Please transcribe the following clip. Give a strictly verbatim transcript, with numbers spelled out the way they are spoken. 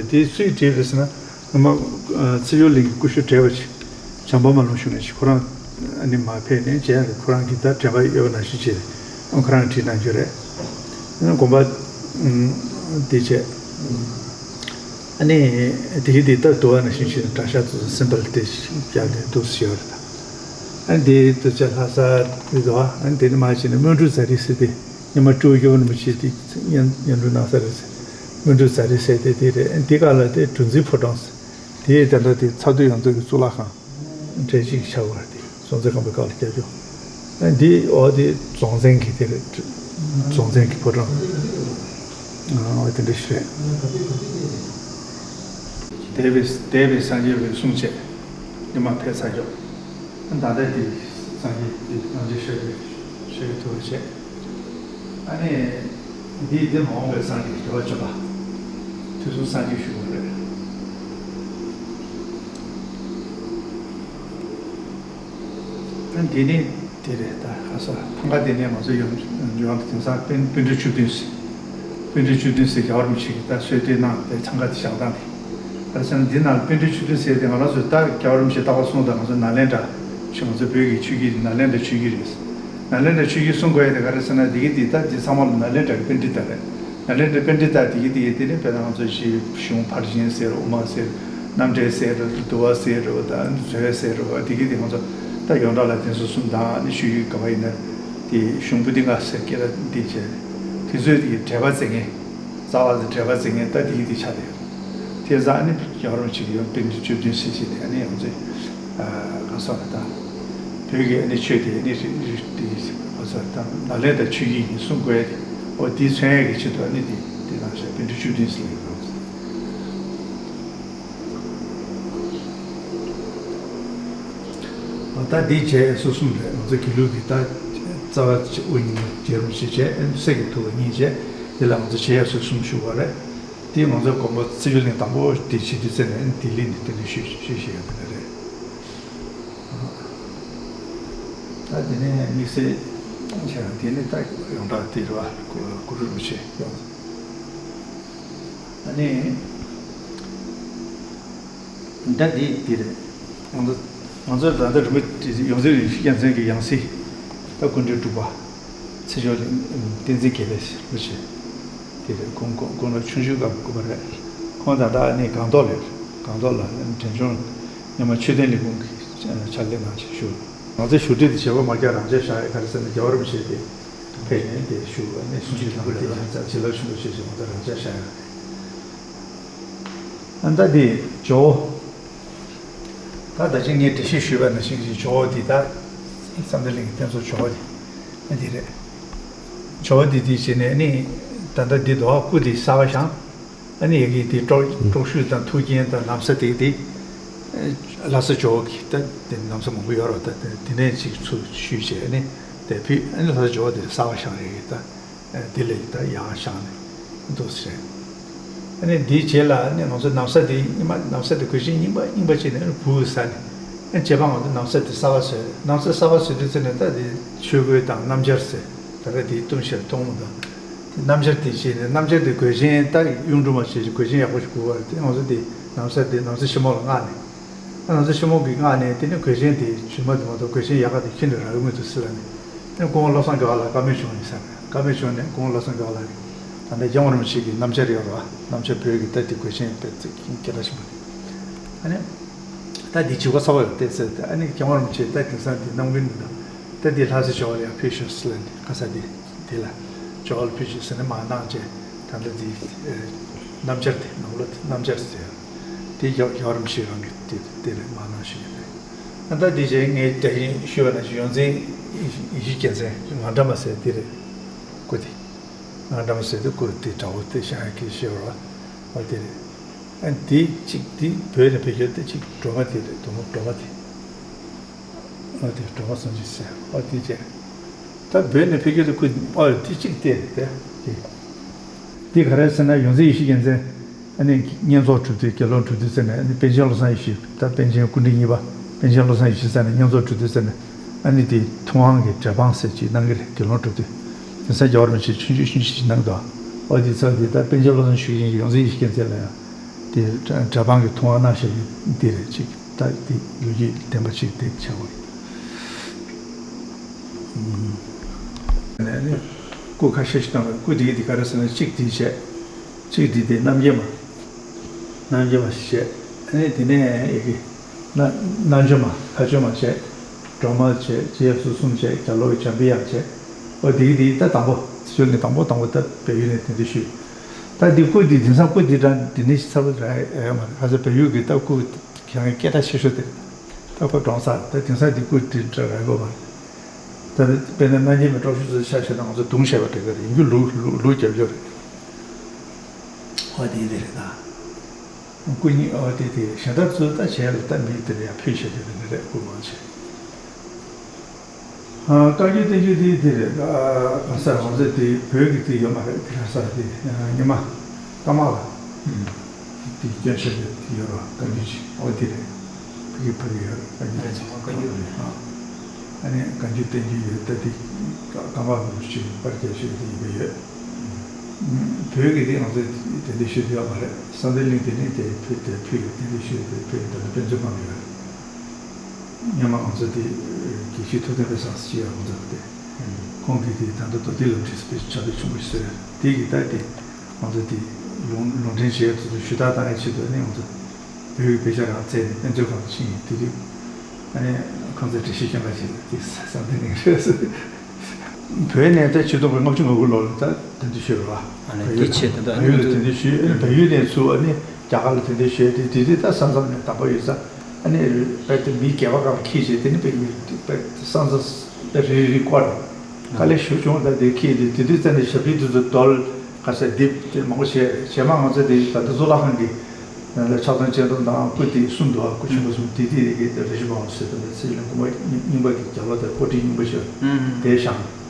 དེ་སུས་བྲིས་རེད་ཟེར་ན། སྔོན་མ་ཚེ་མཆོག་གླིང་གི་སྐུ་ཞབས་བགྲེས་པ་ཅིག་བྱམས་པ་མ་ལུང་གཞུང་ནས་ཅིག་ཁོ་རང་ཨ་ནི་མར་ཕེབས་ནས་མཇལ་ཡག་གི་ཁོ་རང་གི་ད་དྲན་པ་ཡོད་པ་ནང་བཞིན་བྱས་ཨ་ཁོ་རང་བྲིས་གནང་རྒྱུ་རེད། དགོན་པ་དེ་བྱས། ཨ་ནི་དེ་གི་དེ་ལྟར་དུ་བ་ནང་བཞིན་བྱས་ནས་གྲྭ་ཤག་ཚོ་སིམ་པལ་དེ་བརྒྱབ་ནས་འདུག་སེ་ཡོད་རེད་ད། ཨ་ནི་དེ་དུ་བྱས་ལྷ་ས་དེ་དུ་བ་ཨ་ནི་དེ་ནས་མར་བྱས་ནས་སྨོན་འབྲུག་ཛ་རི་ཟེར་དེ་ཉི་མ་སྤྲོ་སྐྱོ་བོ་ནས་མ་བྱས་དེ་སྙན་སྙན་སྒྲོན་གནང་ས་རེད་ཟེར། སྨོན་འབྲུག་ཛ་རི་ཟེར་དེ་དེ་རེད། ཨ་ནི་དེ་ག་ལ་དེ་གྲུ་འཛིན་ཕོ་བྲང་ཟེར། དེ་དེ་འདྲ་དེ་ཚ་མདོ་ཡོངས་རྫོགས་ཀྱི་གཙུག་ལག་ཁང་གྲས་གཅིག་ཆགས་པ་རེད། དེ་སྲོང་བཙན་སྒམ་པོའི་སྐབས་ལ་བརྒྱབ་ཀྱོག་ཨ་འདི་འོ་དེ་རྫོང་བཙན་གྱི་དེ་རེད། རྫོང་བཙན་གྱི་ཕོ་བྲང་། ཨ་འོ་དེ་འདྲ་ཞིག་རེད། འདས་པའི་འདས་པའི་སངས་རྒྱས་པའི་གསུང་བཅས་ཉི་མ་ཕེབས་ཚར་ཀྱོག་ད་ལྟ་དེ་སངས་རྒྱས་དེ་སངས་རྒྱས་ཤོད་ཀྱི་ཤོད་ཀྱི་ཐུག་པ་བྱས། ཨ་ནི། འདི་འདི་མ་འོངས་པའི་སངས་རྒྱས་རྒྱལ་བ་བཅོམ་པ། དུས་གསུམ་སངས་རྒྱས་བཞུགས་པ་རེད། ཨ་འདི་ནི་དེ་རེད་ད་ག་ས་ཐང་ག་འདི་ནས་ང་ཚོ་ཡོང་ཡོང་དེང་སང་པཎ་པཎ་གྲུབ་བཅུ་བདུན་ཟེར། པཎ་གྲུབ་བཅུ་བདུན་ཟེར་རྒྱལ་བ་རིན་པོ་ཆེ་གིས་ད་གསོལ་སྟོན་གནང་དེ་ཐང་ག་དེ་བཞག་སྟངས་དེ། ག་རེ་ཟེར་ན་འདི་ནང་ལ་པཎ་གྲུབ་བཅུ་བདུན་ཟེར་དེ་ང་རང་ཚོས་ད་རྒྱལ་བ་རིན་པོ་ཆེ་རྟག་པར་གསུངས་དང་ང་ཚོ་ནཱ་ལེནྡྲ་ཆོས་ང་ཚོ་བོད་ཀྱི་ཆོས་བརྒྱུད་ནཱ་ལེནྡྲ་ཆོས་བརྒྱུད་རེད། ནཱ་ལེནྡྲ་ཆོས་བརྒྱུད་གསུང་དགོས་ཡ་དེ་ག་རེ་ཟེར་ན་འདི་གི་འདི་ད་འདི་ཚང་མ་ལ་ནཱ་ལེནྡྲ་གི་པཎྜི་ཏ་རེད། ནཱ་ལེནྡྲ་པཎྜི་ཏ་འདི་གི་འདི་གི་དེ་ནི་དཔེར་ན་ང་ཚོ་ཞིག་གཞུང་ཕར་ཕྱིན་ཟེར་དབུ་མ་ཟེར་རྣམ་འགྲེལ་ཟེར་འདུལ་བ་ཟེར་རོ་ད་མཛོད་ཟེར་རོ་འདི་གི་འདི་ང་ཚོ་ད་ཡོངས་གྲགས་ལ་དེ་ཚོ་གསུམ་དང་ནི་ཆོས་བརྒྱུད་ག་བ་ཡིན་ན་དེ་གཞུང་པོ་ཏི་ལྔ་ཟེར་སྐད་ལ་འདི་བྱས་དེ་ཚོའི་དེ་གི་འགྲེལ་པ་མཛད་མཁན་རྩ་བ་དེ་འགྲེལ་པ་མཛད་མཁན་ད་འདི་གི་འདི་ཆགས་བསྡད་ཡོད། དེ་ཙང་ཨ་ནི་རྒྱལ་བ་རིན་པོ་ཆེ་གིས་ཡང་པཎྜི་ཏ་བཅུ་བདུན་ཟེར་བྱས་ནས་ཨ་ནི་ང་ཚོས་ག་ས་ལ་ད་བོད་ཀྱི་ཨ་ནི་ཆོས་དེ་ཨ་ནི་རི་རི་དེ་ག་ས་ད་ནཱ་ལེནྡྲ་ཆོས་བརྒྱུད་ཡིན་གསུང་དགོས་ཡ་དེ་འོ་དེ་མཚོན་ཡ་གི་ཆེད་དུ་ཨ་ནི་དེ་དེ་ནང་བཞིན་པཎྜི་ཏ་བཅུ་བདུན་ཟེར་ཡོད་རེད། འོ་ད་འདི་བྱས་སོ་གསུམ་རེད། ང་ཚོ་དགེ་ལུགས་ཀྱི་ད་རྩ་བ་དབུ་བརྙེས་རྒྱལ་བ་རིན་པོ་ཆེ་བྱས་ཨ་ནི་སྲས་ཀྱི་ཐུབ་པ་གཉིས་བྱས་དེ་ལ་ང་ཚོ་བྱེད་ཡ་སོ་གསུམ་ཞུ་བ་རེད། དེ་ང་ཚོའི་དགོན་པ་ཚེ་མཆོག་གླིང་དང་པོ་དེ་བྱེད་དུས་ཙམ་ནས་ལྡི་ལི་ནས་དེ་འདྲ་ཞུས་ཞུས་བཞག་ཡོད་པ་རེད། ད་དེ་ནས་དམིགས་བསལ་བྱས་ན་དེ་ནི་ད་ཡོངས་གྲགས་དེ་རེད་བ། གུ་གུ་རུ་རིན་པོ་ཆེ་ཡོངས། ཨ་ནི་ད་དེ་དེ་རེད། ང་ཚོ་ང་ཚོ་ད་ལྟ་རིན་པོ་ཆེ་ཡོངས་འཛིན་རིན་ཆེན་རྒྱལ་མཚན་གྱི་ཡང་སྲིད་ད་ཀུན་འདུས་གྲུབ་པ། ཚེ་མཆོག་བསྟན་འཛིན་དགེ་ལེགས་རིན་པོ་ཆེ་དེ་རེད། ཁོང་ཁོང་ཁོང་ལ་ཆུང་ཆུང་སྐབས་སྐུ་པར་རེད། ཁོང་ད་ལྟ་ནི་སྒང་ཏོག་ལ་རེད། སྒང་ཏོག་ལ་འབྲས་ལྗོངས་སྔོན་མ་ཆོས་ལྡན་ལས་ཁུངས་ཀྱི་ཕྱག་ལས་གནང་བྱས་བཞུགས། ང་ཚོའི་བཞུགས་ཁྲི་དེ་བྱེད་པ་མ་རྒྱག་རང་འཇགས་བཞག་ཡོད། ག་རེ་ཟེར་ན་རྒྱལ་བ་རིན་པོ་ཆེ་དེ་ཕེབས་ནས་དེ་བཞུགས་ནས་གསུང་ཆོས་དང་པོ་དེ་ཡང་ཚར་བྱིན་རླབས་ཆེན་པོ་བྱས་བྱས་ང་ཚོ་རང་འཇགས་བཞག་ཡོད་རེད། ཨ་ད་དེ་ཇོ་བོ། ད་ད་ཅི་ངས་འགྲེལ་བཤད་ཞུས་པ་ནང་བཞིན་གྱི་ཇོ་བོ་འདི་ད་བསམ་གཏན་གླིང་གི་རྟེན་གཙོ་ཇོ་བོ་འདི་ཨ་འདི་རེད། ཇོ་བོ་འདི་དེ་བྱས་ནས་ནི་ད་ལྟ་འདི་རྡོ་བ་སྐུ་འདི་གསར་པ་བཞེངས། ཨ་ནི་ཡ་གི་འདི་དཀྲོག་དཀྲོག་ཤུལ་དང་ཐུགས་རྒྱན་དང་ན་བཟའ་དེ་འདི་ལྷ་ས་ཇོ་བོ་གི་ད་དེ་ན་བཟའ་མང་པོ་ཡོད་རེད། ད་དེ་དེ་ནས་ཅིག་ཚུར་བཤུས་བྱས་ནི་དེ་ཕུད་ཨ་ནི་ལྷ་ས་ཇོ་བོ་དེ་གསར་པ་བཞེངས་རེད་ད། དེ་ལས་ད་ཡང་བཞེངས་ནས་འདུག་ཟེར། ཨ་ནི་འདིའི་རྗེས་ལ་ཨ་ནི་ང་ཚོ་ན་བཟའ་དེ་རྙིང་པ་ན་བཟའ་དེ་གོས་ཆེན་རྙིང་པ་རྙིང་པ་བྱས་ནས་ཨ་ནི་བུ་ཟ་ནས་ཨ་ནི་རྗེས་མ་ང་ཚོ་ན་བཟའ་དེ་གསར་པ་བཟོས། ན་བཟའ་གསར་པ་བཟོས་དུས་ཙམ་ནས་ད་དེ་ཆོས་གོས་དང་སྣམ་སྦྱར་ཟེར་ད་ལྟ་དེའི་གཏུམ་བཤེར་གཏོང་ལུགས་དང་། དེ་སྣམ་སྦྱར་དེ་བྱས་ནས་སྣམ་སྦྱར་དེ་གོས་ཆེན་ད་གཡུང་དྲུང་མ་བྱས་ཀྱི་གོས་ཆེན་ཡག་པོ་ཞིག་དགོས་པ་རེད། དེ་ང་ཚོ་དེ་ན་བཟའ་ཆེན་མོ་ལ་མངགས་ནས། ང་ཚོ་ཆེན་མོ་གི་མངགས་ནས་དེ་ནས་གོས་ཆེན་དེ་རྫུན་མ་དེ་མ་གཏོགས་གོས་ཆེན་ཡག་ག་དེ་ཁྱེར་ནས་རག་གི་མི་འདུག་ཟེར་ལབ་ནས། ཨ་ནི་སྐུ་ངོ་བློ་བཟང་རྒྱལ་བ་ལགས་བཀའ་མོལ་བྱུང་ཡིན་ཟེར་ནས། བཀའ་མོལ་བྱུང་ནས་སྐུ་ངོ་བློ་བཟང་རྒྱལ་བ་ལགས་ཀྱིས་ད་ལྟ་རྒྱལ་བ་རིན་པོ་ཆེ་གི་སྣམ་སྦྱར་ཡོད་རེད་བ། སྣམ་སྦྱར་བོད་ཀྱི་ད་དེ་གོས་ཆེན་དཔེ་ཚིག་སྐད་གྲགས་ཆེན་པོ་རེད། ཨ་ནི་ད་དེ་བྱེད་སྒོ་གསར་པ་ཡོད་བལྟས་ཟེར་ཏེ། ཨ་ནི་རྒྱལ་བ་རིན་པོ་ཆེ་ད་དེང་སང་དེ་གནང་གི་མི་འདུག་ད་དེ་ལྷ་ས་ཇོ་བོ་ལ་ཡང་ཕུལ་ཤོག་ཟེར་ལབ་ནས་ཁ་ས་དེ། དེ་ལ་ཇོ་བོ་ལ་ཕུལ་ཆོག་ཟེར་ནས་མར་གནང་བྱས། ད་ལྟ་དེ་ཨེ་སྣམ་སྦྱར་དེ་ནང་ལོགས་དེ་སྣམ་སྦྱར་ཟེར། དེ་རྒྱ་རྒྱ་རིན་པོ་ཆེ་རང་གི་དེ་དེ་ལས་མར་གནང་ཞུ་ཡིན་པས། ཨ་ད་དེ་བྱས་ངས་ད་ཡིན་ཞུས་པ་ནང་བཞིན་ཡོངས་འཛིན་ཡེ་ཤེས་རྒྱལ་མཚན་ངག་དྲ་མ་ཟེར་དེ་རེད། སྐུ་དེ་ངག་དྲ་མ་ཟེར་དེ་སྐུ་དེ་དྲ་བོ་དེ་ཤ་ཡ་གི་ཞེས་པ་འོ་དེ་རེད། ཨ་དེ་གཅིག་དེ་བོད་ནས་ཕེབས་རྒྱུ་དེ་གཅིག་སྒྲོལ་མ་དེ་རེད། སྒྲོལ་མ་སྒྲོལ་མ་དེ། ཨ་དེ་གྲོགས་པོ་སངས་རྒྱས་ཟེར་ཨ་དེ་བྱས། ད་བོད་ནས་ཕེབས་རྒྱུ་དེ་ཁོ་ཨ་དེ་གཅིག་དེ་རེད་དེ། དེ་ག་རེ་ཟེར་ན་ཡོངས་འཛིན་ཡེ་ཤེས་རྒྱལ་མཚན་ཨ་ནི་བསྙེན་རྫོགས་གྲུབ་དུས་དགེ་སློང་གྲུབ་དུས་ཟེར་ནས་ཨ་ནི་པཎ་ཆེན་བློ་བཟང་ཡེ་ཤེས་ད་པཎ་ཆེན་སྐུ་ཕྲེང་གཉིས་པ་པཎ་ཆེན་བློ་བཟང་ཡེ་ཤེས་ཟེར་ནས་བསྙེན་རྫོགས་གྲུབ་དུས་ཟེར་ནས་ཨ་ནི་དེ་ཐུབ་དབང་གི་འབྲས་སྤངས་ཟེར་ཅིག་གནང་གི་རེད། དགེ་སློང་གྲུབ་དུས་དེང་སང་རྒྱལ་བ་རིན་པོ་ཆེ་ཆུང་ཆུང་ཆུང་ཆུང་ཞིག་གནང་གི་འདུག་ཨ་དེ་ཚར་དེ་ད་པཎ་ཆེན་བློ་བཟང་ཞུ་གི་ཡིན། ཡོངས་འཛིན་ཡེ་ཤེས་རྒྱལ་མཚན་ལ་ཡང་། དེ་འདྲ་འདྲ་པང་གི་ཐུང་བ་གནང་བཞག་གི་འདི་རེད། ཅིག་ད་འདི་ལོ་རྒྱུས་ལྡན་པ་ཅིག་དེ་བྱ་དགོས་ཡིན། ནས་ནི་སྐུ་ཁ་ཤས་ཤིག་བཏང་བས། སྐུ་དེ་གི་དེ་ག་རེ་ཟེར་ན། གཅིག་དེ་བྱས། གཅིག་དེ་དེ་རྣམ་རྒྱལ་མ། རྣམ་རྒྱལ་མ་ཞིག་བྱས། ཨ་ནི་དེ་ནས་ཡི་གེ་རྣ་རྣ་འཇོམས་མ། ལྷ་འཇོམས་མ་བྱས། སྒྲོལ་མ་བྱས། རྗེ་ཡབ་སྲས་གསུམ་བྱས། རྒྱ་ལོ་གི་འཇམ་པའི་དབྱངས་བྱས། ཨོ་དེ་གི་དེ་ད་དང་པོ་ཚུལ་ནི་དང་པོ་དང་པོ་ད་བལ་ཡུལ་ནས་དེ་འདྲ་ཞུས། ད་འདི་སྐུ་འདི་དེང་སང་སྐུ་འདི་འདྲ་འདི་ནི་ཚར་བ་རག་ཡོད་མ་རེད། ཁ་སང་བལ་ཡུལ་གྱི་ད་སྐུ་ཡང་སྐད་གྲགས་ཆེ་ཤོས་དེ་རེད། ད་ཁོ་གྲོངས་ཚར། ད་དེང་སང་འདི་སྐུ་འདི་འདྲ་རག་གི་ཡོད་མ་རེད། ད་དཔེར་ན་རྣམ་རྒྱལ་མའི་པྲོག་ཞུ་ཚོ་ཆ་བཞག་ན་ང་ཚོ་གདུང་བཤད་པ་དེ་ག་རེད། ཡིན་རྒྱུ་ལུགས་ལུགས་ལུགས་རྒྱབ་ཡོད་རེད། ཨོ་དེ་འདི་རེད་ད། སྐུ་ཉིད་ཨོ་དེ་དེ་གཞན་དག་ཚོ་ད་བྱས་ལ་ད་མི་དེ་ལ་ཡང་ཕུལ་བྱས་དེ་འདི་རེད། སྐུ་མང་ཆེ། ཨ། བཀའ་བརྒྱུད་བསྟན་བཅོས་དེ་དེ་རེད། ཨ། གང་ཟག་རང་བཙན་དེ་བོད་ཀྱི་དེ་ཡོད་མ་རེད། དེ་གང་ཟག་དེ་ཉི་མ་ཀརྨ་ལ་དེ་སྐྱོན་བཤད་དེ་ཡོད་རེད། བཀའ་བརྒྱུད་ཅིག་ཨོ་དེ་རེད། ཕ་གི་ཕ་གི་ཡོད་རེད། བཀའ་བརྒྱུད། ཨ། ཚང་མ་བཀའ་བརྒྱུད་རེད། ཨ། ཨ་ནི་བཀའ་བརྒྱུད་བསྟན་བཅོས་ཡོད། ད་དེ་ཀརྨ་པ་རུ་ཆེ་པར་རྒྱ་ཆེ་དེ་ཡིན་པ་ཡོད། བོད་ཀྱི་དེ་ང་ཚོས་དེ་འདྲ་ཞུ་དེ་ཡོད་མ་རེད། གསང་བདེ་གླིང་དེ་ནི་དེ་ཕུལ་དེ་ཕུལ་ཡོད། དེ་འདྲ་ཞུ་དེ་ཕུལ་ཡོད། ད་ནི་དཔེ་མཛོད་ཁང་ལ་ཡོད་རེད། སྔོན་མ་ང་ཚོ་དེ་དགེ་བཤེས་ཐུབ་བསྟན་དཔལ་བཟང་ཟེར་ཡག་ང་ཚོ་དེ། ཁོང་གིས་དེ་ད་ལྟ་མདོ་སྡེའི་ལམ་ཁྲིད་ཟེར་བའི་ཕྱག་དེབ་ཆུང་ངུ་ཞིག་བཟོས་ཡོད། དེ་གི་ད་དེ་ང་ཚོ་དེ་ལུང་ལུང་འདྲེན་བྱེད་ཡག་དེ་ཚོ་ཞུ་དག་བཏང་ཡག་ཆེད་དུ་ནི་ང་ཚོ་བོད་ཀྱི་དཔེ་ཆ་རང་བཙལ་ནས་དཔེ་མཛོད་ཁང་དུ་ཕྱིན་ཡིན། དེ་དུས་ཨ་ནི་ཁང་བརྩེགས་བཀྲ་ཤིས་སྐྱོན་ག་ཞིག་དེ་ས་ས་འདི་ནས་རེད། བོད་ནས་ད་ཆིག་སྟོང་ལྔ་བཅུ་ང་དགུ་ལོ་ལ་ད་དེ་འདྲ་ཞུས་རེད་བ། ཨ་ནི་བལ་ཡུལ་དེ་ཆེད་དུ་ད་བལ་ཡུལ་ལ་དེ་འདྲ་ཞུས། ཨ་ནི་བལ་ཡུལ་ནས་ཚུར་ཨ་ནི་རྒྱ་གར་ལ་དེ་འདྲ་ཞུས་ཏེ། དེ་དུས་ད་ས་མཚམས་ནས་དམ་པ་ཡོད་ས། ཨ་ནི་རྦད་དེ་མི་སྒལ་པ་སྒང་འཁྱེར་བྱས། དེ་ནི་རྦད་དེ་རྦད་དེ་ས་མཚམས་རྦད་རིལ་རིལ་བསྐོར་ནས་དཀའ་ལས་ཞེ་པོ་བྱུང་། ད་དེ་འཁྱེར་ཏེ་དེ་དུས་ཙམ་ནས་ཞབས་བྲིས་དེ་ཚོ་རྡོལ་ག་ས་རྡིབ་དེ་མང་པོ་བྱས། རྗེས་མ་ང་ཚོ་དེ་ད་ལྟ་གཙུག་ལག་ཁང་གི་ནང་ལ་ཕྱག་སྟོང་སྤྱན་སྟོང་དང་སྐུ་དེ་གསུམ་འདུག་ཨ། སྐུ་ཆེན་པོ་གསུམ། དེ་དེ་རེ་གི་རེ་ཞིག་མང་པོ་ཟེར། ད་ནི་ཚེ་རིང་སྐུ་མ་རྙིང་པ་གི་རྒྱལ་བ་དང་པོ་ཏི་རྙིང་པ་ཞིག་དེ་བཞེངས།